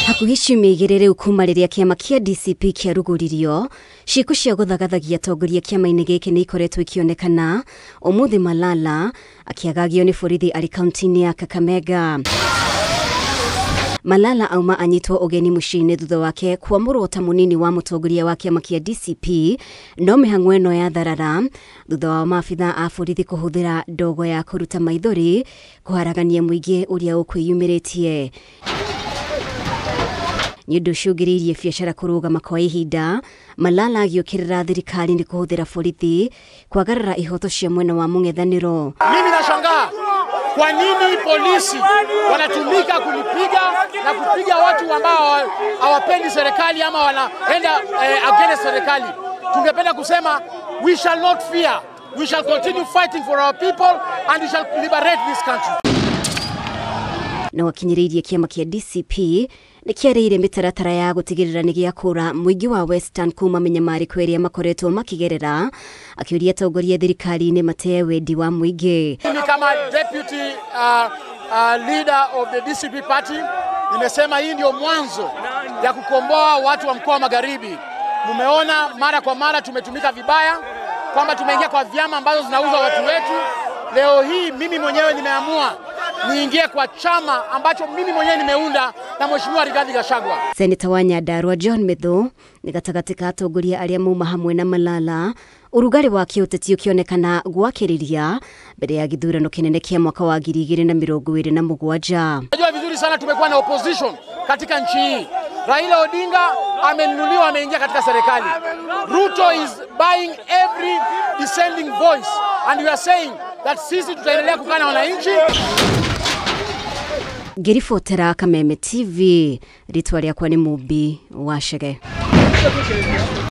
Hakuhĩ ciumia igĩrĩ rĩu kuma rĩrĩa kĩama kĩa DCP kĩarugũririo, ciĩko cia gũthagathagia atongoria kĩama-inĩ gĩkĩ nĩ ikoretwo ikĩonekana. Ũmũthĩ Malala akĩagagio nĩ borithi arĩ kaunti-inĩ ya Kakamega. Malala auma anyitwo ũgeni mũciĩ-inĩ thutha wake kwamũrwo ta mũnini wa mũtongoria wa kĩama kĩa DCP, no mĩhang'o ĩno ya tharara thutha wa maabitha a borithi kũhũthĩra ndogo ya kũruta maithori kũharagania mũingĩ ũrĩa ũkwĩyumĩrĩtie. Nĩ ũndũ ũcũngĩrĩirie biacara kũrũgama kwa ihinda. Malala agĩũkĩrĩra thirikari nĩ kũhũthĩra borithi kwagarara ihoto cia mwena wa mũng'ethanĩro. Mimi nashangaa kwa nini polisi wanatumika kulipiga na kupiga watu ambao hawapendi serikali ama wanaenda against serikali. Tungependa kusema we shall not fear. We shall continue fighting for our people and we shall liberate this country. Na wakinyĩrĩirie kĩama kĩa DCP nĩ kĩarĩire mĩtaratara ya gũtigĩrĩra nĩ gĩakũra mũingĩ wa Western kuma mĩnyamarĩko ĩrĩa makoretwo makĩgerera, akĩũria atongoria thirikari-inĩ matee wendi wa mũingĩ. Mimi kama deputy leader of the DCP party nimesema hii ndio mwanzo ya kukomboa watu wa mkoa wa Magharibi. Mumeona mara kwa mara tumetumika vibaya, kwamba tumeingia kwa vyama ambazo zinauza watu wetu. Leo hii mimi mwenyewe nimeamua niingie kwa chama ambacho mimi mwenyewe nimeunda na Mheshimiwa Rigathi Gachagua. Seneta wa Nyandarua John Methu nĩ gatagatĩ ka atongoria arĩa mauma hamwe na Malala, ũrugarĩ wa kĩũteti ũkĩonekana gwakĩrĩria mbere ya gĩthurano kĩnene kĩa mwaka wa 2027. Najua vizuri sana tumekuwa na opposition katika nchi hii. Raila Odinga amenunuliwa, ameingia katika serikali. Ruto is buying every dissenting voice and we are saying that sisi tutaendelea kukaa na wananchi. Ngĩribotera Kameme TV, rĩtwa rĩakwa nĩ Mumbi wa Chege.